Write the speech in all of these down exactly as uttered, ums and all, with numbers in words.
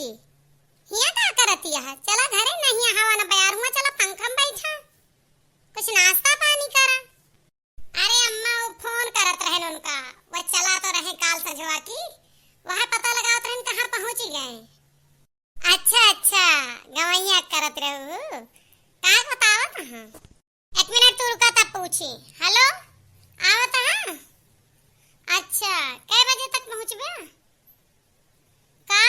हियाँ का करत हिया? चला घरे, नहीं हवा न बयार हुआ, चला पंखा में बैठा, कुछ नाश्ता पानी करा। अरे अम्मा, वो फोन करत रहन उनका, वो चला तो रहे काल संझवा की, वह पता लगावत रहन कहाँ पहुँची गए। अच्छा, अच्छा, गवैया करत रहू, का बतावत हाँ? एक मिनट तू रुका तब पूछी। हेलो, आवत हाँ? अच्छा, कै बजे तक पहुँचबे? का?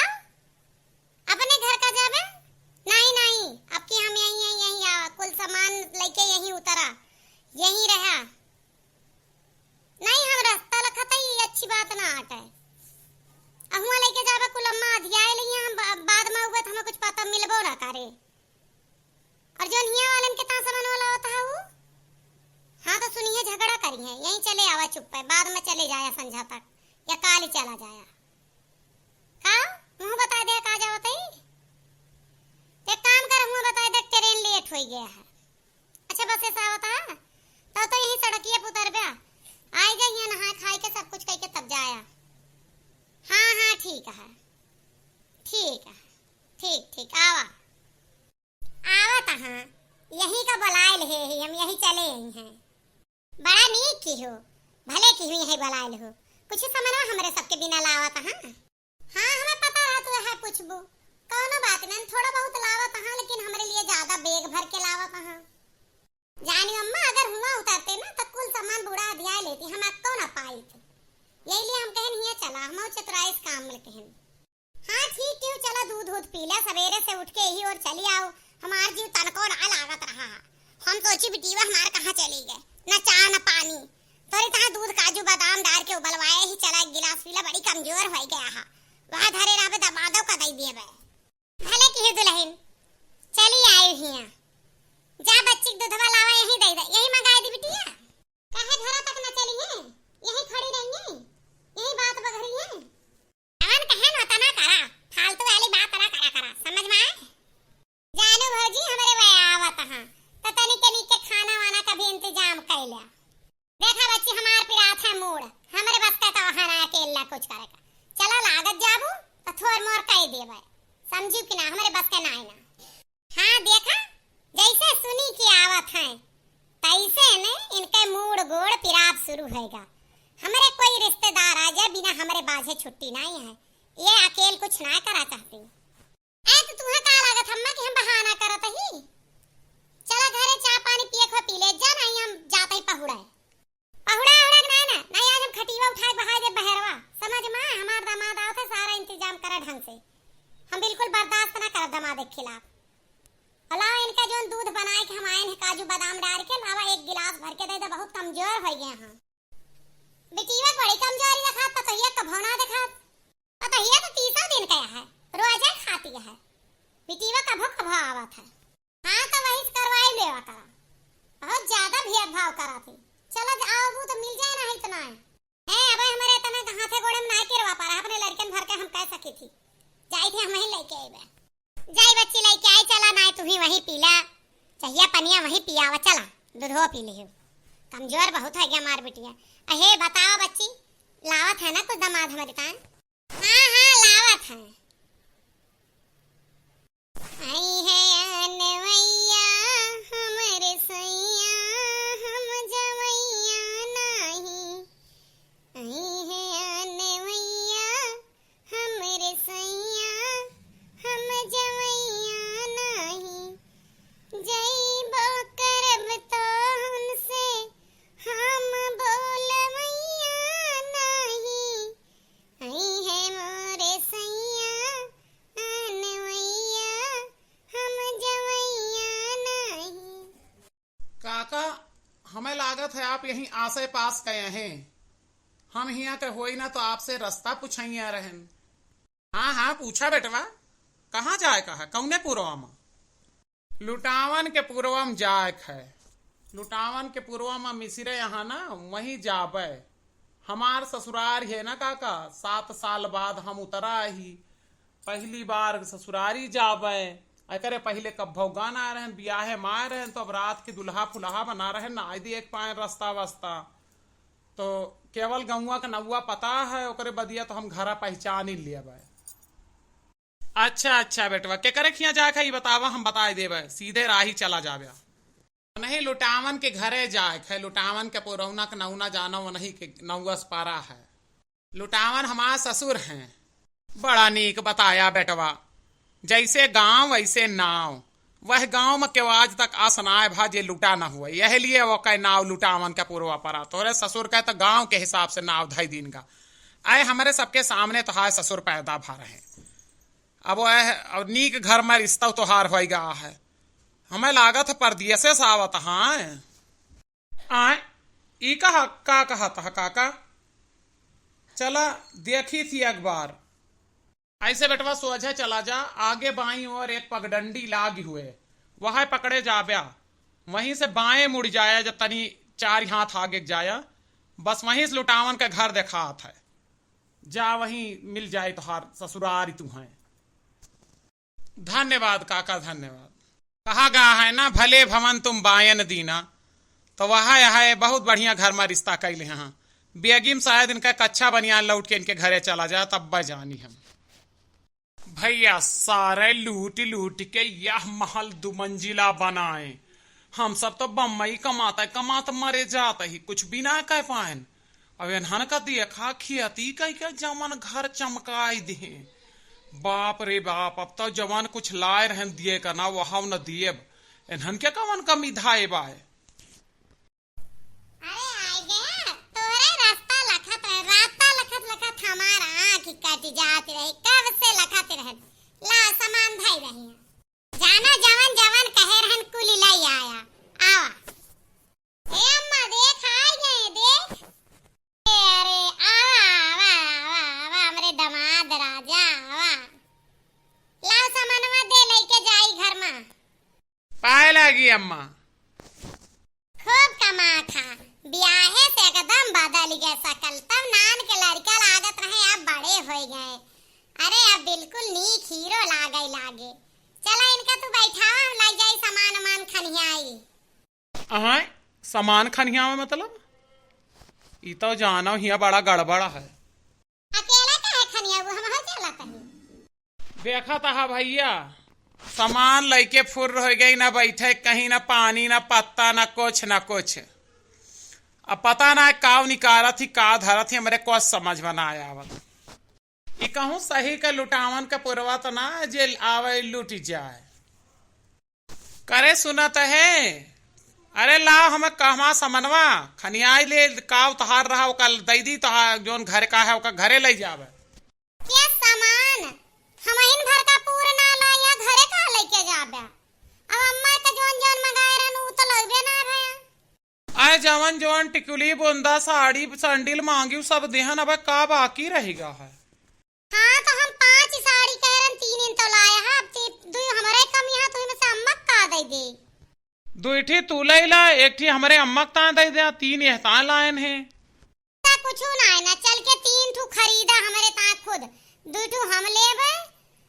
अपने घर का जाबे? नहीं, नहीं, अब की हम यहीं, यहीं, यहीं आवा, कुल सामान लेके यहीं उतरा, यहीं रहा। नहीं, हम रास्ता लखत ही, अच्छी बात ना आटे। अहुआ लेके जाबे कुल अम्मा अधियाए लइहे, हम बा-, बाद में उबे तो हमें कुछ पता मिलबो ना करे। और जो हियाँ वालन के तां सामान वाला होता है वो, हाँ तो सुनिए झगड़ा करिए, यहीं चले आवा चुप्पे, बाद में चले जाया संझा तक या काल ही चला जाया। का? मुँह बताए दे का जावत ही? एक काम कर, मुँह बताए दे, ट्रेन लेट होइ गया है। अच्छा बस ऐसा होता है तो, तो यहीं सड़किया पे उतर बे, आई जाइए नहाए खाए के सब कुछ कह के तब जाया। हाँ, हाँ, ठीक है, ठीक है, ठीक, ठीक, आवा। आवत हाँ, यहीं का बोलायल है ही, हम यहीं चले आई हैं। बड़ा नीक की हो, भले की हो यहीं बोलायल हो, कुछ समनवा हमरे सबके बिना लावत हाँ। हाँ, हमें पता रहा तू है पूछबू, कौनो बात नहीं, थोड़ा बहुत लावत हाँ, लेकिन हमरे लिए ज्यादा बैग भर के लावत हाँ। जानी अम्मा, अगर हुआ उतरते ना तो कुल सामान बूढ़ा अधियाए लेती, हम अक्को ना पाइत। यही लिए हम कहन हिया चला, हम चतुराइस काम में कहन। हाँ, ठीक क्यों, चला दूध दूध पी ले, सवेरे से उठ के यही ओर चली आओ। हमार जीव तनको ना लागत रहा है। हम सोची बिटिया हमार कहाँ चली गए, न चाह न पानी। तोरे तहाँ दूध काजू बादाम डार के उबलवाए ही, चला एक गिलास पी ले, बड़ी कमजोर होइ गया है। वह धरे रहबे दमादो का दई दिए बे। भले की दुल्हन चली आई हिया, जा बच्ची के दूधवा लावा, यही दई दे, यही मंगाए दी बिटिया। काहे घरा तक न चली है, यही खड़ी रही है, यही बात बघरी है। जवन कहे न ओतना करा, फालतू वाली बात ना करा करा, समझ में आए? जानू भौजी, हमरे वह आवत हाँ, तो तनी के नीचे खाना वाना का भी इंतजाम कर लिया। देखा बच्ची, हमार पिरात है मूड़, हमरे बस का तो वहाँ ना अकेला कुछ करे का। चला लागत जाबू तो थोर मोर कह देबे, समझू कि ना, हमरे बस का नाई ना। हाँ देखा, जैसे सुनी कि आवत हैं, तैसे ने इनके मूड़ गोड़ पिराब शुरू होएगा। हमरे कोई रिश्तेदार आ जाए, बिना हमरे बाझे छुट्टी नहीं है। ये अकेल कुछ ना करा चाहती। ऐ तो तुहे का लागत अम्मा कि हम बहाना करत ही? चला घरे चाह पानी पिए खो पी ले जा, नहीं हम जात ही पहुड़े। पहुड़ा उड़ा ना, ना, नहीं आज हम खटीवा उठा के बहाई दे बहरवा। समझ में, हमार दामाद आवत है, सारा इंतजाम करा ढंग से। हम बिल्कुल बर्दाश्त ना करब दामाद के खिलाफ। अलावा इनका जोन दूध बनाए के हम आए हैं, काजू बादाम डार के, लावा एक गिलास भर के दे दे, बहुत कमजोर हो गए हैं। बिटिया बड़ी कमजोरी दिखात, पतोहिया कभो ना दिखात। पतोहिया तो तीसरा दिन का है, रोजे खाती है। बिटिया कभो कभो आवत है। हाँ, तो वही से करवाई लेवा करा। बहुत ज्यादा भेदभाव करा थी। चलो, ज-, आवबू तो मिल जाए ना इतना है। ए, अबे हमरे इतना हाथे गोड़े में ना किरवा पा रहा, अपने लड़कन भर के हम कह सकी थी। जाई थी हम वहीं लेके आई बे। जाई बच्ची लेके आई, चला ना तू ही वहीं पी ला। चाहिए पनिया वहीं पियावा, चला। दूधो पी ले। कमजोर बहुत है क्या मार बिटिया। अहे बताओ बच्ची, लावत है ना कुछ दामाद हमारे तान? हाँ, हाँ, लावत है। आई है अनवैया हमरे सैया, हम जवैया नाही। आई है अनवैया हमरे सैया, हम जवैया नाही। जइबो करब तो हमसे हम बोलवैया नाही। आई है मोरे सैया अनवैया, हम जवैया नाही। काका, हमें लागत है आप यहीं आसे पास गए हैं। हम हियाँ के होई ना तो आपसे रास्ता पूछैया रहन। हाँ, हाँ, पूछा बेटवा, कहाँ जाए का है, कौने पुरवा में? लुटावन के पुरवा में जाए के है। लुटावन के पुरवा में मिसिरे यहाँ ना, वहीं जाबे। हमार ससुरार है ना काका, सात साल बाद हम उतरा ही। पहली बार ससुरारी जाबे। एकरे पहिले कब्भौ गा ना रहन, बियाहे में आए रहन, तो अब रात के दुल्हा फुलहा बना रहन ना, आई देख पाए रास्ता वास्ता। तो केवल गौवा का नौवा पता है, ओकरे बदिया तो हम घरा पहचान ही लेबे। अच्छा, अच्छा बेटवा, केकरे खियाँ जाए के है, ई बतावा, हम बताए देबे, सीधे राही चला जाबे। नहीं, लुटावन के घरे जाए के है, लुटावन के पुरौना के नौना जानो, वनही के नौवस पारा है। लुटावन हमार ससुर हैं। बड़ा नीक बताया बेटवा, जैसे गाँव वैसे नाव। वह गाँव में केहू आज तक अस नाय भा जे लुटा न हुए, यह लिए ओके नाव लुटावन के पुरवा परा। तोरे ससुर के तो गाँव के हिसाब से नाव धई दीन गा। आए हमरे सबके सामने तोहार ससुर पैदा भा रहे। अब वह, अब नीक घर में रिश्ता तोहार होई गा है। हमें लागत है परदेसे से आवत हैं। आए, ई कहा, का कहत ह काका? चला, देखी थी एक बार। ऐसे बेटवा सोझे चला जा, आगे बाईं ओर एक पगडंडी लागी हुए, वह पकड़े जाब्या। वहीं से बाएं मुड़ जाया, जब तनी चार हाथ आगे जाया, बस वहीं से लुटावन का घर देखात है। जा, वहीं मिल जाए तोहार ससुरारी तुहैं। धन्यवाद काका, धन्यवाद। कहा गा है ना, भले भवन तुम बायन दीना, तो वह है बहुत बढ़िया घर में रिश्ता कैले हैं। बेगिम शायद इनका कच्छा बनियान लौट के इनके घरे चला जाए, तब जानी हम। भैया, सारे लूट लूट के यह महल दुमंजिला बनाए। हम सब तो बम्बई कमाते कमाते मरे जाते ही, कुछ भी ना कह पाएन। अब इन्हन का देखा, खियती कह के जमन घर चमकाई दिहे। बाप रे बाप, अब तो जवान कुछ लाए रहन दिए का ना, वहाव न दिएब। इन्हन के कवन कमी धाए बाए? अरे आइ गया, तोहरे रास्ता लखत रहे, रास्ता लखत लखत हमार आँख कट जात रहे, कब से लखत रहे। ला सामान धई रही है। जाना जवन जवन कहे रहन कुल लई आया। आवा। ए अम्मा, देख, आइ गए, देख। ए, अरे, आवा, आवा, आवा, आवा, हमरे दामाद राजा, आवा। लाओ सामानवा दे, लइके जाई घर मा। पाए लागी अम्मा। खूब कमा खा, बियाहे से एकदम बदल गए सकल, तब नान के लड़का लागत रहे, अब बड़े होइ गए। अरे, अब बिल्कुल नीक हीरो लागे लागे। चला इनका तू बैठावा, हम लाई जाई सामान उमान खनियाई। अहाय, सामान खनियावे मतलब? ई तो जानो हिया बड़ा गड़बड़ है। अकेला काहे खनियाबू, हम हो चला तनी। देखत हा भैया, सामान लइके फुर्र होइ गई, ना बैठे कहीं, ना पानी, ना पत्ता, ना कुछ, ना कुछ। अब पता ना काव निकारत ही, का धरत ही, हमरे कुछ समझ में ना आवत। ई कहूँ सही का लुटावन का पुरवा तो ना जे आवे लुटि जाए। करे सुनत है, अरे लाओ हम कहवा समनवा, खनियाई ले, काव तोहार रहा, ओका दई दी, तोहार जौन घर का है, ओका घरे लई जावे। के सामान? हमहिन भर का पूर ना लाया, घरे का लइके जाबे? अब अम्मा के जौन जौन मंगाए रहन, उ तो लइबे ना भया। आए जवन जवन टिकुली, बोंदा, साड़ी, सैंडिल मांगी, उ सब देहन, अब का बाकी रहिगा है? हाँ, तो हम पाँच साड़ी कह रहन, तीन इन तो लाया है, अब ती-, दुई हमरे कमी है, तो इनमें से अम्मा का दे दे? दुई ठी तू ले ला, एक ठी हमरे अम्मा का तां दे दे, तीन यह तां लायन है। ऐसा कुछ ना है ना, चल के तीन ठू खरीदा हमरे तां खुद, दुई ठू हम लेबे,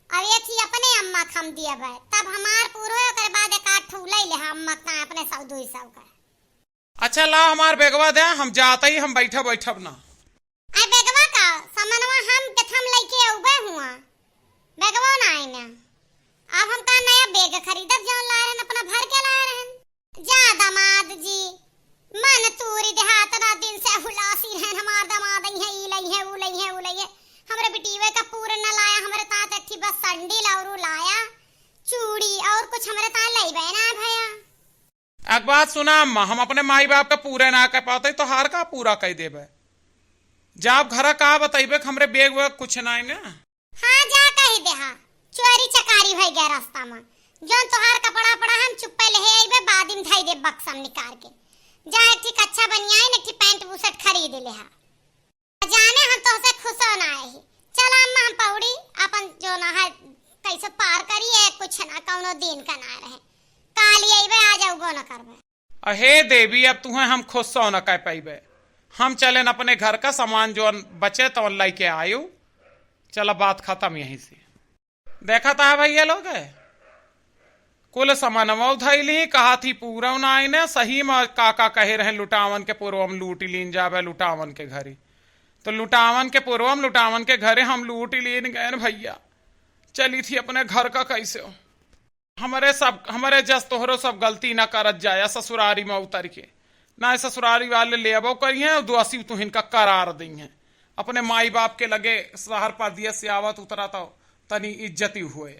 अब एक ठी अपने अम्मा का हम दियबे, तब हमार पूर होए, ओकर बाद एक आध ठू ले ले हम अम्मा का तां अपने सौ दुई सौ का। अच्छा ला हमार बेगवा दे, हम जात ही, हम बैठब बैठब ना। आ बेगवा का सामानवा हम केथम लइके अउबे हुआ, बेगवा ना आइना। अब हम का नया बेग खरीदब, जौन लाए रहन अपना भर के लाए रहन। जा दामाद जी, मन तूरी देहा, अतना दिन से हुलासी रहन हमार दामाद, इहे ई लइहे, ऊ लइहे, ऊ लइहे। हमरे बिटिवे का पूर न लाया, हमरे तात एक ठी बस संडिल औरू लाया, चूड़ी और कुछ हमरे तात लइबे ना भया। एक बात सुना अम्मा, हम अपने माई बाप का पूरे ना कर पाते, तोहार का पूरा कर देबे? जाब घरा का बतइबे कि हमरे बेग वेग कुछ नाई ना। हाँ, जा कहि देहा, चोरी चकारी होइ गया रास्ता मा। जौन तोहार कपड़ा पड़ा हम चुप्पे लेहे अइबे, बाद में धइ दे बक्सा में निकाल के। जा एक ठी कच्छा बनियान, एक ठी पैंट बुशर्ट खरीद लेहा। जाने हम तोहसे खुशो ना आए ही। चला अम्मा, हम पौड़ी अपन जो ना है कैसे पार करी, ये कुछ ना कौनो दिन का ना रहे। काली अइबे, आ जाउबो न करबे। अहे देवी, अब तुहें हम खुशो न कह पइबे। हम चलेन अपने घर का सामान जौन बचे तौन लइके आयु। चला बात खतम यहीं से। देखत हा भइया लोग, कुल समनवा धइली, कहा थी पूरव ना आइने, सही में काका कहे रहे लुटावन के पूरवम लूटि लीन जाबे लुटावन के घरे। तो लुटावन के पूरवम लुटावन के घरे हम लूटि लीन गएन भइया। चली थी अपने घर का कैसे हो। हमरे सब, हमरे जस तोहरो सब गलती ना करत जाया ससुरारी में उतर के। ना ससुरारी वाले लेबो करिहें और दुआसी तुहिन का करार दइहें। अपने माई बाप के लगे शहर परदेस से आवत उतरा तो तनी इज्जती हुए।